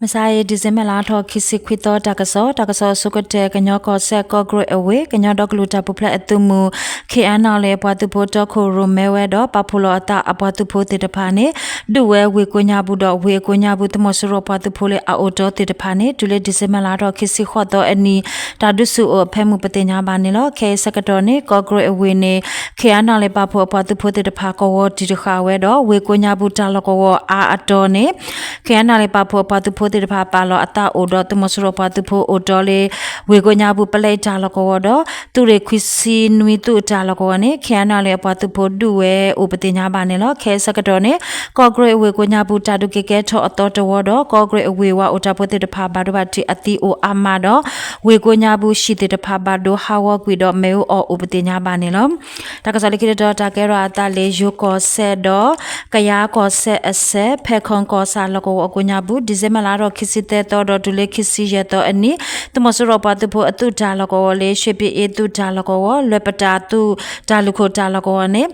မုၢ်ဆါအံၤ December လါထီၣ်ခံဆံခွံသီ တၢ်ကစီၣ်, တၢ်ကစီၣ်အဆိကတၢၢ် ကညီကီၢ်စဲၣ် ကီၢ်ကရ့ၣ်အဝ့ၢ် ကညီဒီကလုာ်တၢ်ပူၤဖျဲးအသုးမုၢ် ခ့ၣ်အဲၣ်နီၣ်လ့ၣ် အပှၤသုးဖိတီခိၣ်ရိၣ်မဲဝဲဒီး ပာ်ဖှိၣ်လီၤအသးအပှၤသုးဖိသ့ၣ်တဖၣ်န့ၣ် ဒုးဝဲဝ့ၢ်ကိးညါပူၤဒီး ဝ့ၢ်အကိးညါပူၤ သုးမီၤစိရိၤပှၤသုးဖိလၢအအိၣ်တီသ့ၣ်တဖၣ်န့ၣ် တုၤလၢ December လါထီၣ်ခံဆံဃိးသီအနံၤ တၢ်ဒုးဆူၣ်အိၣ်အဖၢမုၢ်ပသ့ၣ်ညါဘၣ်န့ၣ်လီၤ. ခဲအံၤဆၢကတီၢ်န့ၣ် ကီၢ်ကရ့ၣ်အဝ့ၢ်န့ၣ် ခ့ၣ်အဲၣ်နီၣ်လ့ၣ်ပာ်ဖှိၣ်အပှၤသုးဖိသ့ၣ်တဖၣ်ကဝီၤတံၢ်တဃာ်ဝဲဒီး ဝ့ၢ်ကိးညါပူၤတၢ်လီၢ်ကဝီၤအါအတီၤန့ၣ် ခ့ၣ်အဲၣ်နီၣ်လ့ၣ် ပာ်ဖှိၣ်အပှၤသုးဖိသ့ၣ်တဖၣ် ပာ်လီၤအသးအိၣ်ဒီး သုးမီၤစိရိၤပှၤသုးဖိအိၣ်တီလၢ ဝ့ၢ်ကိးညါပူၤ ပလဲတၢ်လီၢ်ကဝီၤဒီး သုးရ့ၣ်ခွံဆံနွံသုးတၢ်လီၢ်ကဝီၤန့ၣ် ခ့ၣ်အဲၣ်နီၣ်လ့ၣ် အပှၤသုးဖိဒုးဝဲအိၣ်ပသ့ၣ်ညါဘၣ်န့ၣ်လီၤ. ခဲအံၤဆၢကတီၢ်န့ၣ် ကီၢ်ကရ့ၣ်ဝ့ၢ်ကိးညါပူၤ တၢ်ဒုးက့ၤကဲထီၣ်အသီတဝီဒီး ကီၢ်ကရ့ၣ်အဝ့ၢ်ဝၤအိၣ်တၢ်ဖိသ့ၣ်တဖၣ် ဘၣ်ဒိဘၣ်ထံးအသံအိၣ်အါမးဒီး ဝ့ၢ်ကိးညါပူၤ ဟံၣ်သ့ၣ်တဖၣ်ဘၣ်ဒိဟးဂီၤကွံာ်ဒီး မ့ၣ်အူအီၣ်အိၣ်ပသ့ၣ်ညါဘၣ်န့ၣ်လီၤ. တၢ်ကစီၣ်လၢခံတတီၤ တၢ်ကဲထီၣ်အသးလၢယိၤကီၢ်စဲၣ်ဒီး ကယၤကီၢ်စဲၣ်အစဲး ဖဲခီကီၢ်ဆၣ်လီၢ်ကဝီၤအကိးညါပူၤ December လါထီၣ်ခံဆံသၢသီဒီးတုၤလၢခံဆံယဲၢ်သီအနံၤ သုးမီၤစိရိၤပှၤသုးဖိအသုးတၢ်လီၢ်ကဝီၤလၢ ရွှေပြည်အေး သုးတၢ်လီၢ်ကဝီၤ လွဲၢ်ပတာ်သုးတၢ်လုၢ်ခိၣ်တၢ်လီၢ်ကဝီၤန့ၣ်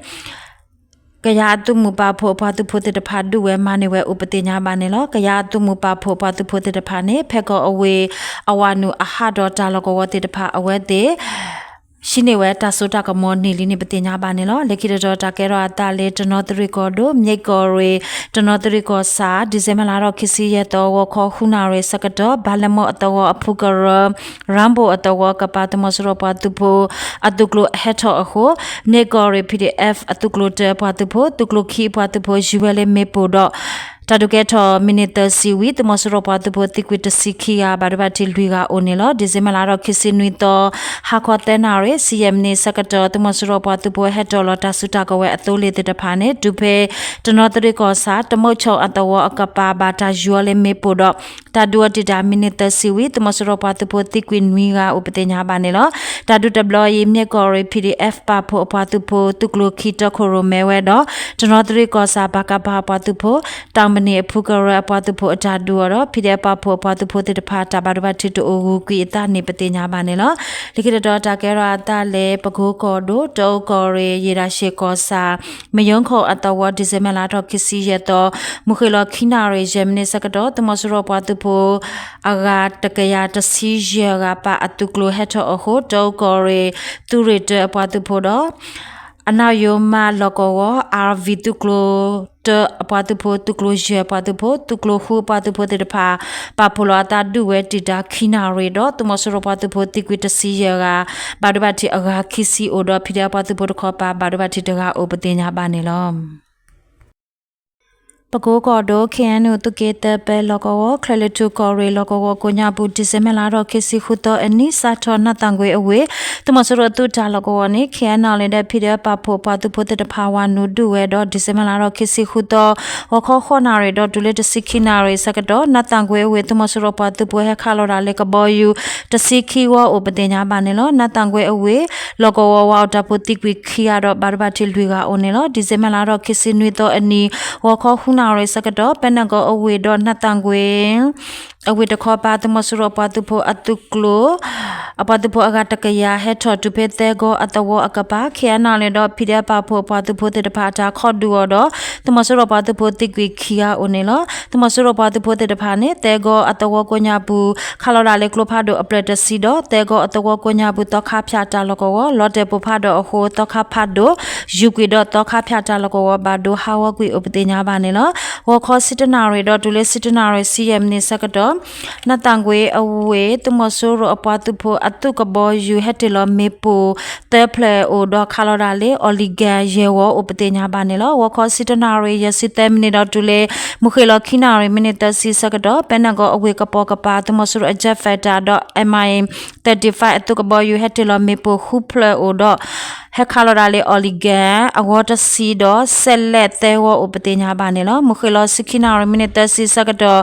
ကယၤအသုးမုၢ်ပာ်ဖှိၣ်အပှၤသုးဖိသ့ၣ်တဖၣ်ဒုးဝဲမၤန့ၢ်ဝဲအိၣ်ပသ့ၣ်ညါဘၣ်န့ၣ်လီၤ. ကယၤအသုးမုၢ်ပာ်ဖှိၣ်အပှၤသုးဖိသ့ၣ်တဖၣ်န့ၣ် ဖဲကီၢ်အဝ့ၢ်အဝၤနုာ်အဟးဒီးတၢ်လီၢ်ကဝီၤသ့ၣ်တဖၣ် အဝဲသ့ၣ် ဟံးန့ၢ်ဝဲတၢ်စိတၢ်ကမီၤန့ၢ်လံန့ၣ် ပသ့ၣ်ညါဘၣ်န့ၣ်လီၤ. လၢခံတတီၤ တၢ်ကဲထီၣ်အသးလၢတနီသရံၣ်ကီၢ်ဒိၣ် မ့ၢ်ကီၢ်ရ့ၣ် တနီသရံၣ်ကီၢ်ဆၣ် December လါထီၣ်ခံဆံယဲၢ်သီ ဂီၤခီဃုနၣ်ရံၣ်ဆၢကတီၢ် ဘၣ်လၢမီၢ်အသဝီအဖုကရၢ ရၣ်ဘိၣ်အသဝီအကပၤ သုးမီၤစိရိၤပှၤသုးဖိ အသုးကျိၤဟဲထီၣ်အဃိ မ့ၢ်ကီၢ်ရ့ၣ် PDF အသုးကျိၤတၢအပှၤသုးဖိ သုးကျိၤခံအပှၤသုးဖိ ယူၤဝဲလၢမ့ၣ်ပိၢ်ဒီး တၢ်ဒုးကဲထီၣ်မံးနံးသၢဆံဝံၤ သုးမီၤစိရိၤပှၤသုးဖိသံကွံာ်တဆံခံဂၤ ဘၣ်ဒိဘၣ်ထံးလွံၢ်ဂၤအိၣ်န့ၣ်လီၤ. December လါထီၣ်ခံဆံနွံသီ ဟါခီသၢနၣ်ရံၣ် ဆံယဲၢ်မံးနံးဆၢကတီၢ် သုးမီၤစိရိၤပှၤသုးဖိဟဲထီၣ်လီၤတၢ်စုတၢ်ကဝဲၤအသိလ့ၣ်သ့ၣ်တဖၣ်န့ၣ် တုၤဖဲတနီသရံၣ်ကီၢ်ဆၣ် တမုၢ်ဆိၣ်အသဝီအကပၤ ဘၣ်တၢ်ယူၤအီၤလၢမ့ၣ်ပိၢ်ဒီး တၢ်ဒုးအီၤတံာ်တာ်မံးနံးသၢဆံဝံၤ သုးမီၤစိရိၤပှၤသုးဖိသံကွံာ်နွံဂၤအိၣ်ပသ့ၣ်ညါဘၣ်န့ၣ်လီၤ. တၢ်ဒုးတဘျီအံၤ မ့ၢ်ကီၢ်ရ့ၣ် PDF ပာ်ဖှိၣ်အပှၤသုးဖိ သုးကျိၤခံ တီခိၣ်ရိၣ်မဲဝဲဒီး တနီသရံၣ်ကီၢ်ဆၣ် ပကဖ အပှၤသုးဖိ တၢ်မနံၤအဖုကရၢအပှၤသုးဖိအတၢ်ဒုးအီၤဒီး PDF ပာ်ဖှိၣ်အပှၤသုးဖိသ့ၣ်တဖၣ် တၢ်ဘၣ်ဒိဘၣ်ထံးတအိၣ်ဂုၤကွံာ်အသးန့ၣ် ပသ့ၣ်ညါဘၣ်န့ၣ်လီၤ. လၢခံတတီၤ တၢ်ကဲထီၣ်အသးလၢ ပကိကီၢ်ဒိၣ် တအူကီၢ်ရ့ၣ် ယ့ၣ်ဒၣ်ရှ့ၣ်ကီၢ်ဆၣ် မယုၤခိၣ်အသဝီ December လါထီၣ်ခံဆံယဲၢ်သီ မုၢ်ဃ့ၢ်လီၤခံနၣ်ရံၣ် ယဲၢ်မံးနံးဆၢကတီၢ် သုးမီၤစိရိၤပှၤသုးဖိ အဂၤတကယၤတဆံယဲၢ်ဂၤ ပာ်အသုးကျိၤဟဲထီၣ်အဃိ တအူကီၢ်ရ့ၣ် သုးရ့ၣ်တၢအပှၤသုးဖိဒီး အနၢ်ယိၤမးလီၢ်ကဝီၤ RV သုးကျိၤတၢအပှၤသုးဖိ သုးကျိၤယဲၢ်အပှၤသုးဖိ သုးကျိၤဃုအပှၤသုးဖိသ့ၣ်တဖၣ် ပာ်ဖှိၣ်လီၤအသးဒုးဝဲတံာ်တာ်ခံနၣ်ရံၣ်ဒီး သုးမီၤစိရိၤပှၤသုးဖိသံကွံာ်တဆံယဲၢ်ဂၤ ဘၣ်ဒိဘၣ်ထံးအဂၤခံဆံအိၣ်ဒီး PDF ပှၤသုးဖိတခီပၤ ဘၣ်ဒိဘၣ်ထံးတဂၤအိၣ်ပသ့ၣ်ညါဘၣ်န့ၣ်လီၤ. ပကိကီၢ်ဒိၣ် KNU သုးက့သၢပဲလီၢ်ကဝီၤ ချၢၣ်လွံၢ်ထူၣ်ကီၢ်ရ့ၣ်လီၢ်ကဝီၤကိးညါပူၤ December လါထီၣ်ခံဆံဃုသီအနံၤ စးထီၣ်နးသၣ်ကွ့အဝ့ၢ် သုးမီၤစိရိၤအသုးတၢ်လီၢ်ကဝီၤန့ၣ် KNLA ဒီး PDF ပာ်ဖှိၣ်ပှၤသုးဖိသ့ၣ်တဖၣ်ဝၤနုာ်ဒုးဝဲဒီး December လါထီၣ်ခံဆံဃုသီ ဂီၤခီဃိးနၣ်ရံၣ်ဒီးတုၤလၢတဆံခံနၣ်ရံၣ်ဆၢကတီၢ် နးသၣ်ကွ့အဝ့ၢ် သုးမီၤစိရိၤပှၤသုးဖိဟဲခးလီၤတၢ်လၢကဘီယူၤ တဆံခံဝီအိၣ်ပသ့ၣ်ညါဘၣ်န့ၣ်လီၤ. နးသၣ်ကွ့အဝ့ၢ် လီၢ်ကဝီၤဝၤအိၣ်တၢ်ဖိသံကွံာ်ခံဂၤဒီး ဘၣ်ဒိဘၣ်ထံးလွံၢ်ဂၤအိၣ်န့ၣ်လီၤ. December လါထီၣ်ခံဆံနွံသီအနံၤ ဂီၤခီဃုနၣ်ရံၣ်ဆၢကတီၢ် ပဲနၢ်ကီအဝ့ၢ်ဒီးနးသၣ်ကွ့ အဝ့ၢ်တခီပၤ သုးမီၤစိရိၤအပှၤသုးဖိအသုးကျိၤ အပှၤသုးဖိအဂၤတကယၤ ဟဲထီၣ်တုၤဖဲသၢဂီၤအသဝီအကပၤ KNLA ဒီး PDF ပာ်ဖှိၣ်အပှၤသုးဖိသ့ၣ်တဖၣ်အတၢ်ခီၣ်ဒုးအီၤဒီး သုးမီၤစိရိၤပှၤသုးဖိသံကွံာ်ခံဂၤအိၣ်န့ၣ်လီၤ. သုးမီၤစိရိၤပှၤသုးဖိသ့ၣ်တဖၣ်န့ၣ် သၢဂီၤအသဝီကိးညါပူၤ ခးလီၤဒၣ်လၢကျိဖးဒိၣ်အဖျၢၣ်တဆံဒီး သၢဂီၤအသဝီကိးညါပူၤ သီခါဖၠၣ်တၢ်လီၢ်ကဝီၤ လီၤတဲာ်ပိၢ်ဖးဒိၣ်အဃိ သီခါဖးဒိၣ် ယူၤကွံာ်ဒီးသီခါဖၠၣ်တၢ်လီၢ်ကဝီၤ ဘၣ်ဒိဟးဂီၤကွံာ်အိၣ်ပသ့ၣ်ညါဘၣ်န့ၣ်လီၤ. ဂီၤခီဆံတၢနၣ်ရံၣ်ဒီးတုၤလၢဆံတၢနၣ်ရံၣ် ဆံယဲၢ်မံးနံးဆၢကတီၢ် နးသၣ်ကွ့အဝ့ၢ် သုးမီၤစိရိၤအပှၤသုးဖိအသုးကဘီယူၤ ဟဲတ့ၢ်လီၤမ့ၣ်ပိၢ်သၢဖျၢၣ်အိၣ်ဒီး ခးလီၤဒၣ်လၢ အီလံၣ်ကၣ် ယဲၢ်ဝီအိၣ်ပသ့ၣ်ညါဘၣ်န့ၣ်လီၤ. ဂီၤခီဆံတၢနၣ်ရံၣ် ယဲၢ်ဆံသၢမံးနံးဒီးတုၤလၢ မုၢ်ဃ့ၢ်လီၤခံနၣ်ရံၣ် မံးနံးသၢဆံဆၢကတီၢ် ပဲနၢ်ကီအဝ့ၢ်ကပိာ်ကပၤ သုးမီၤစိရိၤအ jet fighter ဒီး M I thirty-five အသုးကဘီယူၤ ဟဲတ့ၢ်လီၤမ့ၣ်ပိၢ်ဃုဖျၢၣ်အိၣ်ဒီး ဟဲခးလီၤဒၣ်လၢ အီလံၣ်ကၣ် အဂီၢ်တဆံဒီး စဲးလဲးသၢဂီၤအိၣ်ပသ့ၣ်ညါဘၣ်န့ၣ်လီၤ. မုၢ်ဃ့ၢ်လီၤဆံခံနၣ်ရံၣ် မံးနံးသၢဆံဆၢကတီၢ်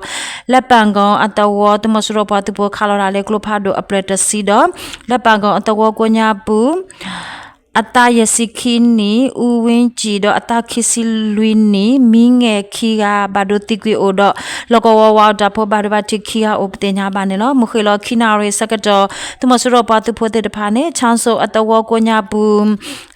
လၢပၣ်ကီၤအသဝီ သုးမီၤစိရိၤပှၤသုးဖိခးလီၤဒၣ်လၢကျိဖးဒိၣ်အဖျၢၣ်တဆံဒီး လၢပၣ်ကီၤအသဝီကိးညါပူၤ အသးယဲၢ်ဆံခံနံၣ် အူဝ့ကၠံၣ် ဒီးအသးခံဆံလွံၢ်နံၣ် မံငဲၢ်ခံဂၤ ဘၣ်ဒိသံကွံာ်အိၣ်ဒီး လီၢ်ကဝီၤဝးအတၢ်ဖိ ဘၣ်ဒိဘၣ်ထံးခံဂၤအိၣ် ပသ့ၣ်ညါဘၣ်န့ၣ်လီၤ. မုၢ်ဃ့ၢ်လီၤခံနၣ်ရံၣ်အဆၢကတီၢ် သုးမီၤစိရိၤပှၤသုးဖိသ့ၣ်တဖၣ်န့ၣ် ခၠၣ်စိၣ်အသဝီကိးညါပူၤ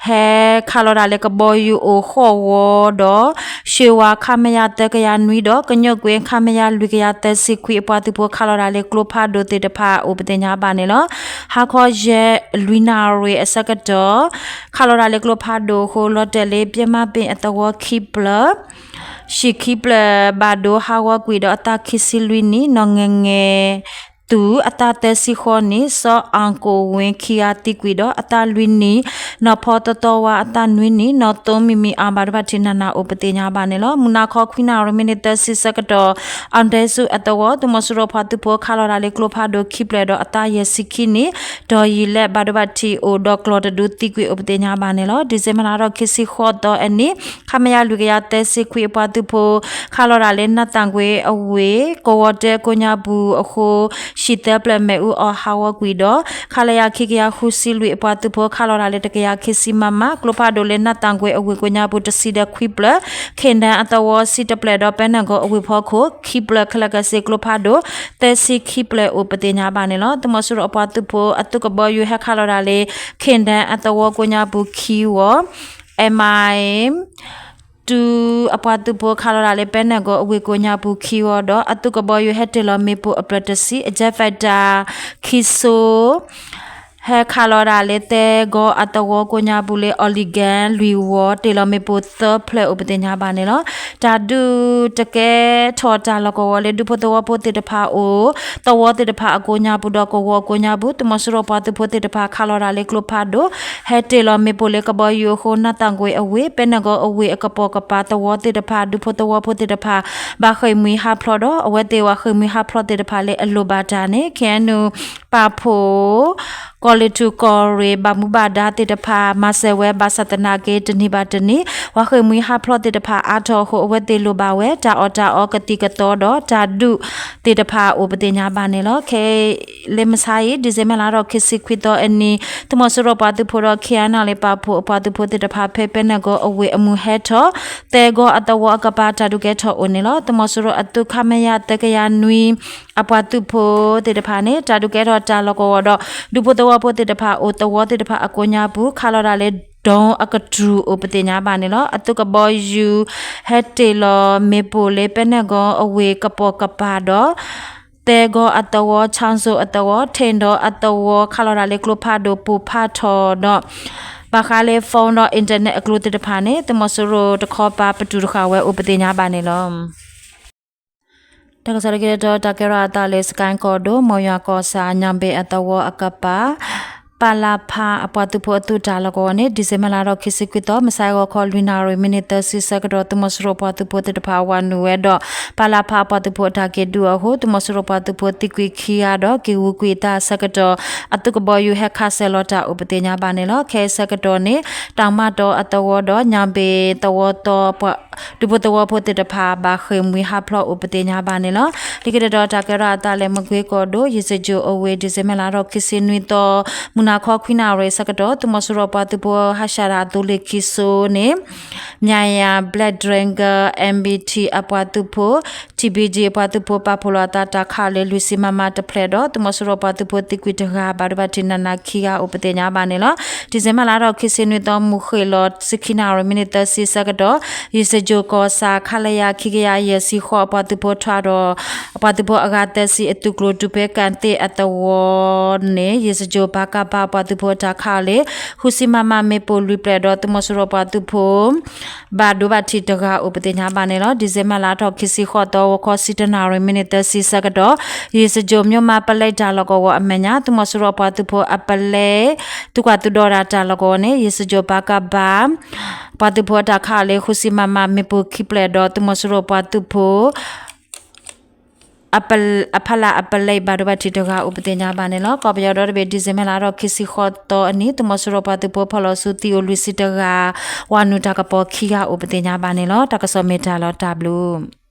ဟဲခးလီၤဒၣ်လၢကဘီယူၤအိၣ်ဃိးဝီၤဒီး ရှ့ဝါ ခမရ သၢကယၤနွံဒီး ကညိၣ်ကွ့ ခမရ လွံၢ်ကယၤသၢဆံခွံ အပှၤသုးဖိခးလီၤဒၣ်လၢကျိဖးဒိၣ်သ့ၣ်တဖၣ်အိၣ် ပသ့ၣ်ညါဘၣ်န့ၣ်လီၤ. ဟါခီယဲၢ်လွံၢ်နၣ်ရံၣ်အဆၢကတီၢ် ခးလီၤဒၣ်လၢကျိဖးဒိၣ်အဃိ လီၤတဲာ်လၢ ပျဲမးပ့ၣ်အသဝီခံဖျၢၣ် ဟံၣ်ခံဖျၢၣ်ဘၣ်ဒိဟးဂီၤကွံာ်ဒီး အသးခံဆံလွံၢ်နံၣ် နီၢ်ငဲၤငဲၤ သူၣ် အသးသၢဆံဃိးနံၣ် စီၤအၣ်ကိၣ်ဝ့ ခံဂၤသံကွံာ်ဒီး အသးလွံၢ်နံၣ် နီၢ်ဖီသီသီဝါ အသးနွံနံၣ် နီၢ်သိမံမံအါ ဘၣ်ဒိဘၣ်ထံးနးနးအိၣ် ပသ့ၣ်ညါဘၣ်န့ၣ်လီၤ. မုၢ်နၤခီခွံနၣ်ရံၣ်မံးနံးသၢဆံဆၢကတီၢ် အၣ်ဒဲစူအသဝီ သုးမီၤစိရိၤပှၤသုးဖိခးလီၤဒၣ်လၢကျိဖးဒိၣ်ခံဖျၢၣ်ဒီး အသးယဲၢ်ဆံခံနံၣ် ဒီးယံာ်လဲၣ် ဘၣ်ဒိဘၣ်ထံးအိၣ်ဒီးကျိတဒုသံကွံာ်အိၣ် ပသ့ၣ်ညါဘၣ်န့ၣ်လီၤ. ဒံၣ်စ့ဘၢၣ်လါထီၣ်ခံဆံဃိးသီအနံၤ ခမရ လွံၢ်ကယၤသၢဆံခွံ အပှၤသုးဖိ ခးလီၤဒၣ်လၢ နးသၣ်ကွ့အဝ့ၢ် ကဝီၤတၢကိးညါပူၤအဃိ ဟံၣ်သၢဖျၢၣ်မ့ၣ်အူအီၣ်ဟးဂီၤကွံာ်ဒီး ခလရ ခံကယၤဃုဆံလွံၢ် အပှၤသုးဖိခးလီၤဒၣ်လၢ တကယၤခံဆံ မမ ကျိဖးဒိၣ်လၢ နးသၣ်ကွ့အဝ့ၢ်ကိးညါပူၤ တဆံဒီးခွံဖျၢၣ် ခ့ၣ်ဒၢအသဝီဆံတဖျၢၣ်ဒီး ပဲနဂီၤအဝ့ၢ်ဖီခိၣ် ခံဖျၢၣ် ခဲလၢာ်ကစ့ၢ် ကျိဖးဒိၣ် သၢဆံခံဖျၢၣ်အိၣ် ပသ့ၣ်ညါဘၣ်န့ၣ်လီၤ. သုးမီၤစိရိၤအပှၤသုးဖိအသုးကဘီယူၤဟဲခးလီၤဒၣ်လၢ ခ့ၣ်ဒၢအသဝီကိးညါပူၤခံဝီၤ MI တူ အပှၤသုးဖိခးလီၤဒၣ်လၢ ပဲနဂီၤအဝ့ၢ်ကိးညါပူၤခံဝီၤဒီး အသုးကဘီယူၤဟဲတ့ၢ်လီၤမ့ၣ်ပိၢ်အဖျၢၣ်တဆံ အjet fighter ခံစိ ဟဲခးလီၤဒၣ်လၢ သဲဂီၤအသဝီကိးညါပူၤလၢ အီလံၣ်ကၣ် လွံၢ်ဝီၤ တ့ၢ်လီၤမ့ၣ်ပိၢ်သၢဖျၢၣ်အိၣ် ပသ့ၣ်ညါဘၣ်န့ၣ်လီၤ. တၢ်ဒုးတကဲထီၣ်တၢ်လီၢ်ကဝီၤလၢ ဒူဖိသဝီဖိသ့ၣ်တဖၣ်အိၣ် သဝီသ့ၣ်တဖၣ်အကိးညါပူၤဒီး ကဝီၤအကိးညါပူၤ သုးမီၤစိရိၤပှၤသုးဖိသ့ၣ်တဖၣ်ခးလီၤဒၣ်လၢကျိဖးဒိၣ် ဟဲတ့ၢ်လီၤမ့ၣ်ပိၢ်လၢကဘီယူၤအဃိ နးသၣ်ကွ့အဝ့ၢ် ပဲနဂီၤအဝ့ၢ်အကပိာ်ကပၤသဝီသ့ၣ်တဖၣ် ဒူဖိသဝီဖိသ့ၣ်တဖၣ် ဘၣ်ဃ့ၢ်မှံဟးဖျိးဒီး အဝဲသ့ၣ်ဘၣ်ဃ့ၢ်မှံဟးဖျိးသ့ၣ်တဖၣ်လၢအလိၣ်ဘၣ်တၢ်န့ၣ် KNU ပာ်ဖှိၣ် ကီၢ်လုၢ်ထူၣ်ကီၢ်ရ့ၣ် ဘၣ်မူဘၣ်ဒါသ့ၣ်တဖၣ် မၤစၢၤဝဲဘၣ်ဆၣ်သနာ်က့ တနံၤဘၣ်တနံၤ ဘၣ်ဃ့ၢ်မှံဟးဖျိးသ့ၣ်တဖၣ်အါထီၣ်အဃိ အဝဲသ့ၣ်လိၣ်ဘၣ်ဝဲ တၢ်အီၣ်တၢ်အီကသံၣ်ကသီဒီး တၢ်ဒုးသ့ၣ်တဖၣ်အိၣ် ပသ့ၣ်ညါဘၣ်န့ၣ်လီၤ. ခဲ လၢမဆါအံၤ ဒံၣ်စ့ဘၢၣ်လါထီၣ်ခံဆံခွံသီအနံၤ သုးမီၤစိရိၤပှၤသုးဖိဒီး KNLA ပာ်ဖှိၣ်အပှၤသုးဖိသ့ၣ်တဖၣ် ဖဲပဲနဂီၤအဝ့ၢ်အမုၢ်ဟဲထီၣ် သဲဂီၤအသဝီအကပၤ တၢ်ဒုးကဲထီၣ်အိၣ်န့ၣ်လီၤ. သုးမီၤစိရိၤအသုး ခမရ သၢကယၤနွံ အပှၤသုးဖိသ့ၣ်တဖၣ်န့ၣ် တၢ်ဒုးကဲထီၣ်တၢ်လီၢ်ကဝီၤဒီး ဒူဖိသဝီဖိသ့ၣ်တဖၣ်အိၣ်သဝီသ့ၣ်တဖၣ်အကိးညါပူၤ ခးလီၤဒၣ်လၢ ဒုံးအကတြူၢ်အိၣ် ပသ့ၣ်ညါဘၣ်န့ၣ်လီၤ. အသုးကဘီယူၤ ဟဲတ့ၢ်လီၤမ့ၣ်ပိၢ်လၢ ပဲနဂီၤအဝ့ၢ်ကပိာ်ကပၤဒီး သဲဂီၤအသဝီ ခၠၣ်စိၣ်အသဝီ ထ့ၣ်ဒီအသဝီ ခးလီၤဒၣ်လၢကျိဖးဒိၣ်ပိၢ်ဖးထီၣ်ဒီး ဘၣ်ဃးလၢ phone ဒီး internet အကျိၤသ့ၣ်တဖၣ်န့ၣ် သုးမီၤစိရိၤတခီပၤ ပတုာ်တဃာ်ဝဲအိၣ် ပသ့ၣ်ညါဘၣ်န့ၣ်လီၤ. တၢ်ကစီၣ်လၢခံတတီၤ တၢ်ကဲထီၣ်အသးလၢ စကဲၣ်ကီၢ်ဒိၣ် မိၢ်ယွၤကီၢ်ဆၣ် ညၣ်ဘ့ၣ်အသဝီအကပၤ ပလဖ အပှၤသုးဖိအသုးတၢ်လီၢ်ကဝီၤန့ၣ် ဒံၣ်စ့ဘၢၣ်လါထီၣ်ခံဆံခွံသီ မုၢ်ဆါအဂီၤခီ လွံၢ်နၣ်ရံၣ် မံးနံးသၢဆံဆၢကတီၢ် သုးမီၤစိရိၤပှၤသုးဖိသ့ၣ်တဖၣ်ဝၤနုာ်ဝဲဒီး ပလဖ အပှၤသုးဖိအတၢ်က့ၤဒုးအဃိ သုးမီၤစိရိၤပှၤသုးဖိသံကွံာ်ခံဂၤဒီး က့ၤဂုၤကွံာ်အသးအဆၢကတီၢ် အသုးကဘီယူၤဟဲခးစၢၤလီၤတၢ်အိၣ် ပသ့ၣ်ညါဘၣ်န့ၣ်လီၤ. ခဲအံၤဆၢကတီၢ်န့ၣ် တၢ်မၤတီၤအသဝီဒီး ညၣ်ဘ့ၣ်သဝီသီ ဒူဖိသဝီဖိသ့ၣ်တဖၣ် ဘၣ်ဃ့ၢ်မှံဟးဖျိးအိၣ် ပသ့ၣ်ညါဘၣ်န့ၣ်လီၤ. လၢခံတတီၤ တၢ်ကဲထီၣ်အသးလၢ မကွ့ကီၢ်ဒိၣ် ယံၤစကၠိၤအဝ့ၢ် ဒံၣ်စ့ဘၢၣ်လါထီၣ်ခံဆံနွံသီ မုၢ်နၤခီခွံနၣ်ရံၣ်အဆၢကတီၢ် သုးမီၤစိရိၤပှၤသုးဖိဟးဆှဲးဒၣ်အသိလ့ၣ်ခံစိန့ၣ် မၠၣ်ယၣ် Black Dragon MBT အပှၤသုးဖိ TBG အပှၤသုးဖိပာ်ဖှိၣ်လီၤအသးတၢ်ခးလၢ လွံၢ်ဆံ မမ တဖျၢၣ်ဒီး သုးမီၤစိရိၤပှၤသုးဖိသံကွံာ်တဂၤ ဘၣ်ဒိဘၣ်ထံးနးနးခံဂၤအိၣ် ပသ့ၣ်ညါဘၣ်န့ၣ်လီၤ. ဒံၣ်စ့ဘၢၣ်လါထီၣ်ခံဆံနွံသီ မုၢ်ဃ့ၢ်လီၤ ဆံခံနၣ်ရံၣ် မံးနံးသၢဆံဆၢကတီၢ် ယံၤစကၠိၤကီၢ်ဆၣ် ခလရ ခံကယၤယဲၢ်ဆံဃိး အပှၤသုးဖိထွဲဒီး အပှၤသုးဖိအဂၤသၢဆံ အသုးကျိၤ တုၤဖဲကၣ်သ့ၣ်အသဝီန့ၣ် ယံၤစကၠိၤ ပကဖ အပှၤသုးဖိအတၢ်ခးအီၤလၢ ဃုဆံ မမ မ့ၣ်ပိၢ်လွံၢ်ဖျၢၣ်ဒီး သုးမီၤစိရိၤပှၤသုးဖိ ဘၣ်ဒိဘၣ်ထံးတဂၤအိၣ် ပသ့ၣ်ညါဘၣ်န့ၣ်လီၤ. ဒံၣ်စ့ဘၢၣ်လါထီၣ်ခံဆံဃိးသီ ဂီၤခီ ဆံတၢနၣ်ရံၣ် မံးနံးသၢဆံဆၢကတီၢ် ယံၤစကၠိၤ မၠိၣ်မးပလဲတၢ်လီၢ်ကဝီၤအမဲာ်ညါ သုးမီၤစိရိၤပှၤသုးဖိအပလဲ သုးကွၢ်သုးဒီးတၢ်လီၢ်ကဝီၤန့ၣ် ယံၤစကၠိၤ ပကဖ ပှၤသုးဖိအတၢ်ခးအီၤလၢ ဃုဆံ မမ မ့ၣ်ပိၢ်ခံဖျၢၣ်ဒီး သုးမီၤစိရိၤပှၤသုးဖိ အဖီလာ်အပလဲ ဘၣ်ဒိဘၣ်ထံးတဂၤအိၣ် ပသ့ၣ်ညါဘၣ်န့ၣ်လီၤ. ကီၢ်ပယီၤဒီတဘ့ၣ် ဒံၣ်စ့ဘၢၣ်လါထီၣ်ခံဆံဃိးသီအနံၤ သုးမီၤစိရိၤပှၤသုးဖိဖီၣ်လီၤဆူသံအိၣ်လွံၢ်ဆံတဂၤ ဝၤနုာ်တၢ်ကပီၤခံဂၤအိၣ် ပသ့ၣ်ညါဘၣ်န့ၣ်လီၤ. တၢ်ကစီၣ်မ့ၢ်တၢ်လီၤတၢ်ဘျုး